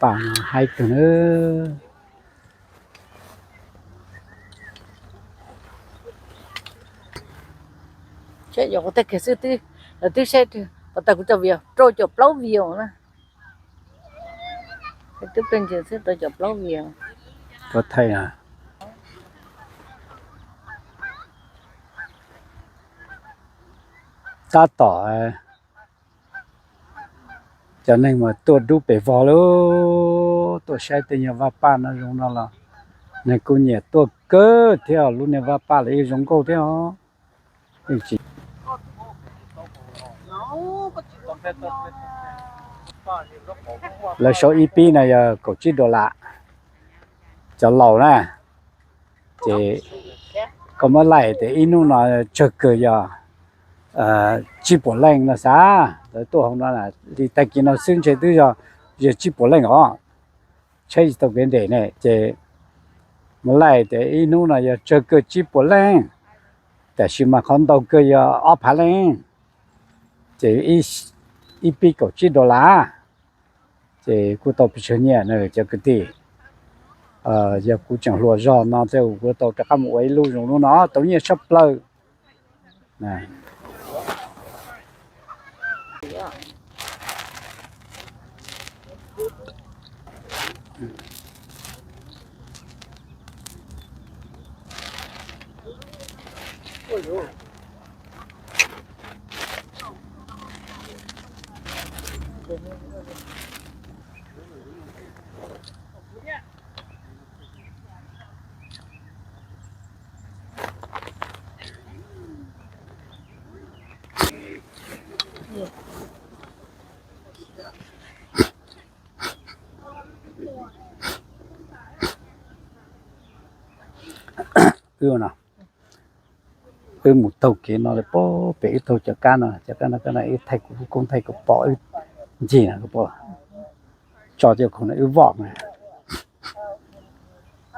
Paj no haib kawg na. Saib yog kuv tag kiag xwb twb, lawv twb saib, pov tas kuv cov view rau caum plaub view na. Twb peb ntsis xwb rau caum plaub view. Kuv thaij na. Tab tom cov neeg mas tuaj dub pes vog lauj, tuaj saib tej nyuag vaj paj no zoo no los neeg kuj nyiam tuaj kawg thiab. Lub niag vaj paj los yeej zoo nkauj thiab os. Lawv sau ib pib no yog kaum tsib dollar, cov laus na. Ces koj muab laij tias ib hnub no tsawg kawg yog tsib puas leej no xav. Lawv tuaj hauv no li tag kis no xwb ntshe twb yog, yog tsib puas leej os. Tsheb tsis tau kev nres ne ces muab laij tias ib hnub no yog tsawg kawg tsib puas leej, tiam sis mas qhov ntau kawg yog ob phav leej, ces ib pib kaum tsib dollar. Ces kuj tau pes tsawg nyiaj na cov kwv tij. Yog kuv tseem hluas zog no thiab kuv tau rov qab mus ua ib lub zoo lub no tau nyiaj tshaj plaws. Wb no, wb mus taug kev no pem wb taug cov kab no, cov kab no, kab no wb thaij kuv koob thaij kuv pom wb ncig no, tso cov khoom no wb vom.